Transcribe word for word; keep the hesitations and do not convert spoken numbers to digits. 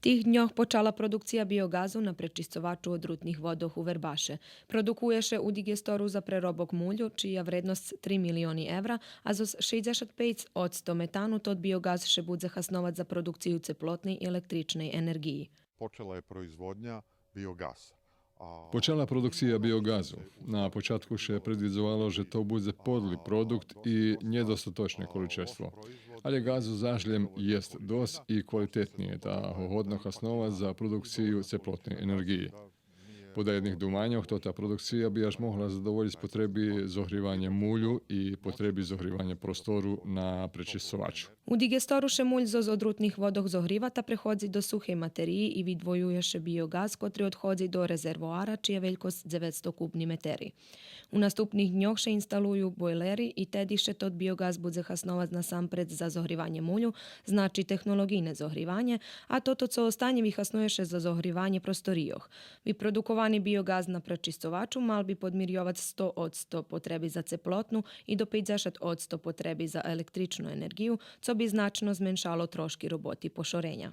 Тих дньох почала продукция биоґазу на пречисцовачу одрутних водох у Вербаше. Продукує ше у диґестору за преробок мулю, чия вредносц три милиони евра, а зоз шейдзешат пейц одсто метану тот биоґаз ше будзе хасновац за продукцию цеплотней и електричней енерґиї. Počela je proizvodnja biogasa. Почала продукция биоґазу. На початку ше предвидзовало же то будзе подли продукт и нєдостаточне количество. Але ґазу за жлєм єст досц и квалитетни є, та го годно хасновац за продукцию цеплотней енерґиї. Пода єдних думаньох, тота продукция би аж могла задоволїц потреби зогриваня мулю и потреби зогриваня простору на пречисцовачу. У диґестору ше муль зоз одрутних водох зогрива та преходзи до сухей материї и видвоює ше биоґаз, котри одходзи до резервоара, чия велькосц дзеветсто кубни метери. У наступних дньох ше инсталую бойлери и теди ше тот биоґаз будзе хасновац насампредз за зогриванє мулю, значи технолоґийне зогриванє, а тото цо останє вихаснує ше за зогриванє просторийох. Випродуковани биоґаз на пречисцовачу мал би подмирйовац сто одсто потреби за цеплотну и до пейдзешат одсто потреби за електричну енерґию, цо би значно зменшало трошки роботи пошореня.